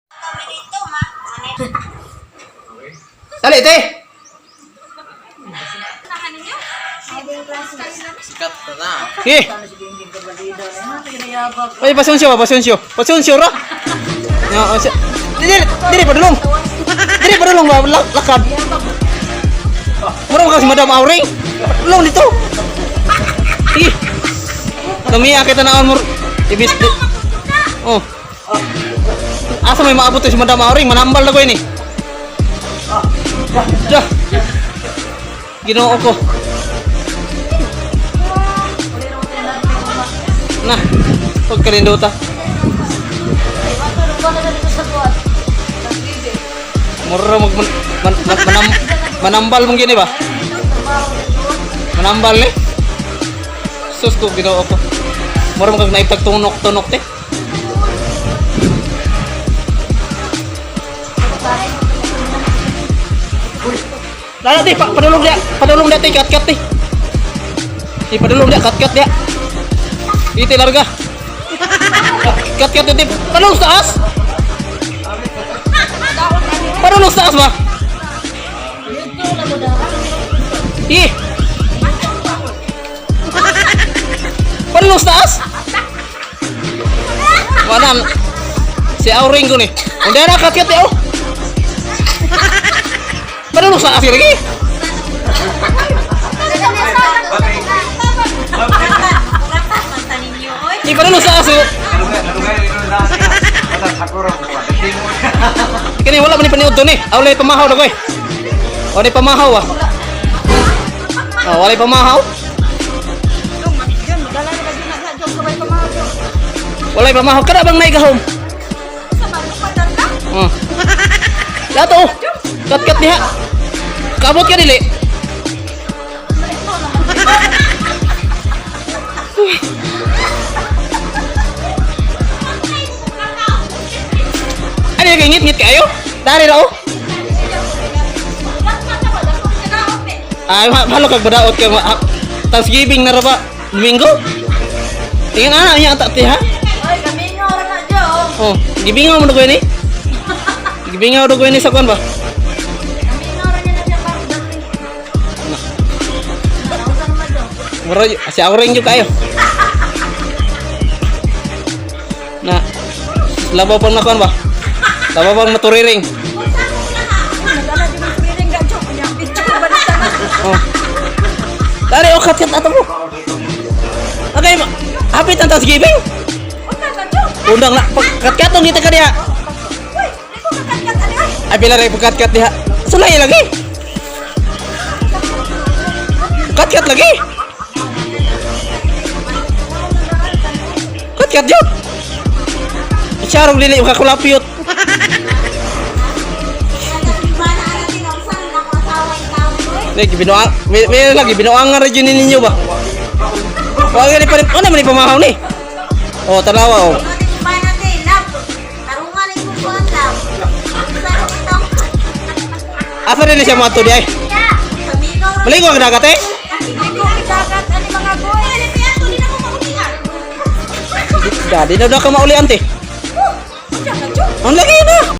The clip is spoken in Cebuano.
Kami dito, ma. Dali, te. Sikat na. Sige. Ay, pasensyo ba, pasensyo. Pasensyo ra. Ya, oh, Dili, dili padulong. Dili padulong ba lakad. Mura ka si Madam Auring. Padulong dito. Sige. Lumiya kita na mo. Ibis di. Oh. Asa may maabot si Madam Auring, manambal na ko ini. Dah. Ginoo ko. Na, pagkalindota. Mura mag man, man, man, manambal mong gini ba? Manambal ni? Sus ko Ginoo ko. Mura mag naiptag tunok-tunok te. Lala te, padulong dia, padulong dia te, kat-kat te. Di padulong dia, kat-kat dia. Dito larga. Kat-kat te, padulong sa taas. Padulong sa taas ba? Ih. Padulong sa taas. Wala. Si Auring ko ni. Hindi na kat-kat eh, oh. Padulong sa taas lagi. Di padulong sa taas. Oh. Kini wala man ni paniud to ni. Ah, wala pamahaw na koy. Wala pamahaw ah. Oh, wala pamahaw. Wala pamahaw. Kada bang naigahom? Oh. Dato oh. Kat-kat diha. Kabot ka dili. Ano yung ngit-ngit kayo? Dari ra oh. Ay, malo kag badaot kay Thanksgiving na ra ba? Domingo? Tingnan ana niya ata ti ha. Oy, kami nga ora na jo. Oh, gibingaw mo na ko ini. Gibingaw do ko ini sa kuan ba? Kami nga ora niya na siya parang dami. Nausa naman jo. Mura si Auring jud kayo. Na. Labaw pang nakuan ba? Labaw pang naturiring. Nagala din ang piring ga jo. Kunya picture ba na sana? Oh. Dari oh kat kat ato mo. Okay, hapit ang Thanksgiving. Unta ka jo. Undang na kat katong dito ka diha. Uy, di ko kakat-kat ani ay. Ay pila rin kat kat diha. Sulay lagi. Kat kat lagi. Kat kat yun. Syarong dili makakulapiyot. Lagi binuang, may lagi binuang nga rin ninyo ba? Wag ni pa ano man ni pamahaw ni? Oh, tanawa oh. Asa rin siya mga to di ay? Maligo ang dagat eh. Dadi na daw ka mauli ante. Ang lagi na.